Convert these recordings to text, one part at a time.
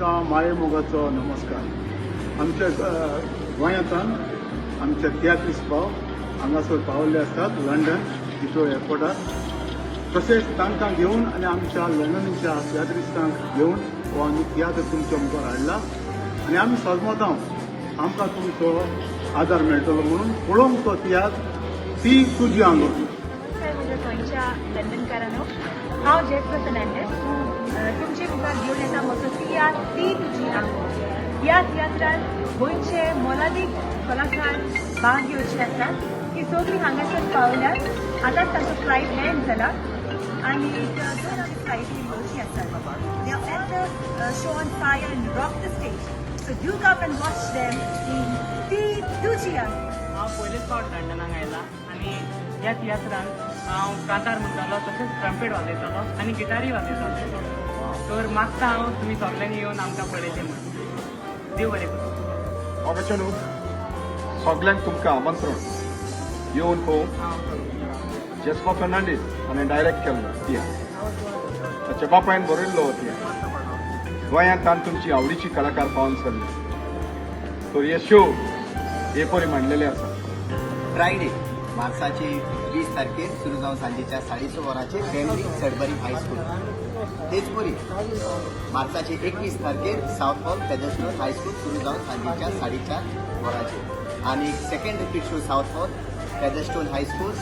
तुमकां माये मोगाचो नमस्कार. आमच्या गोंयांतल्यान आमचे तियात्रिस्त भाव हांगासर पावल्ले आसात लंडन हिथ्रो एअरपोर्टार. तशेंच तांकां घेवन आनी आमच्या लंडनच्या तियात्रिस्तांक घेवन हो आमी तियात्र तुमच्या मुखार हाडला आनी आमी सजमता आमकां तुमचो आदार मेळटलो म्हणून. पळोवंक तो तियात्र "ती तुजी आंगोळ". नमस्कार म्हज्या गोंयच्या लंडनकारांनो. हांव जेस्मा फर्नांडीस तुमचे मुखार घेवन येता म्हजो तियात्र "ती तुजी आंगोळ". ह्या तियात्रान गोंयचे मोलादीक कलाकार भाग घेवचे आसात. ती सगळीं हांगासर पावल्यात. आतांच तांचो फ्लायट लँड जाला आनी दोन आमी फ्लायटीर येवची आसात. They are all the show on fire and rock the stage. So do come and watch them in "ती तुजी आंगोळ". हांव पयलेच फावट लंडनाक आयला आनी ह्या तियात्रान हांव कांतार म्हणटालो, तशेंच ट्रम्पेट वाजयतालो आनी गिटारूय वाजयतालो. तर मागता हांव, तुमी सगल्यांनी येवन आमकां पळयचें म्हूण. देव बरें करूं. ऑगस्टानू, सगल्यांक तुमकां आमंत्रण येवन पळोवंक. जेस्मा फर्नांडीस हाणें डायरेक्ट केल्लो तियात्र, ताच्या बापायन बरयल्लो हो तियात्र. गोंयांत तुमची आवडीची कलाकार पावन सरले, तर हे शो हे परी मांडलेले आसा. फ्रायडे, मार्साची 20 तारखेर सुरू जावन सांजेच्या 6:30 वरांचेर फॅमिली, सडबरी हायस्कूल. तेच परी मार्चाचे 21 तारखेर सावथ हॉल, फेदरस्टोन हायस्कूल, सुरू जावन सांजेच्या 4:30 वरांचेर. आनी second repeat show south hall, Featherstone high school,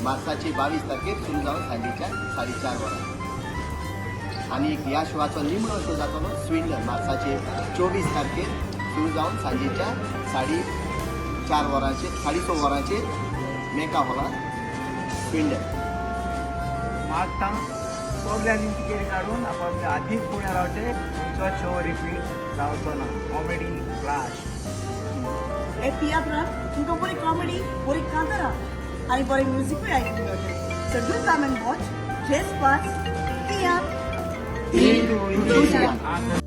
मार्चाची 22 तारखेर सुरू जावन सांजेच्या 4:30 वरांचेर. आनी ह्या शोवाचो निमणो शो जातलो स्विंडन, मार्चाचे 24 तारखेर सुरू जावन सांजेच्या 4:30 वरांचेर, 6:30 वरांचेर मेका हॉलात, स्विंडन. मागता सगल्यांनी तिकेट काडून आपल्या आदींच पुण्या रावचे. तुमचो शो रिपीट जावचो ना. Comedy clash. हे तियात्रात तुमकां बरी कॉमेडी, बरी कांतारां आनी बरें म्युजिकूय आयकूंक मेळटलें. So do come and watch जेस पास तियात्र "ती तुजी आंगोळ".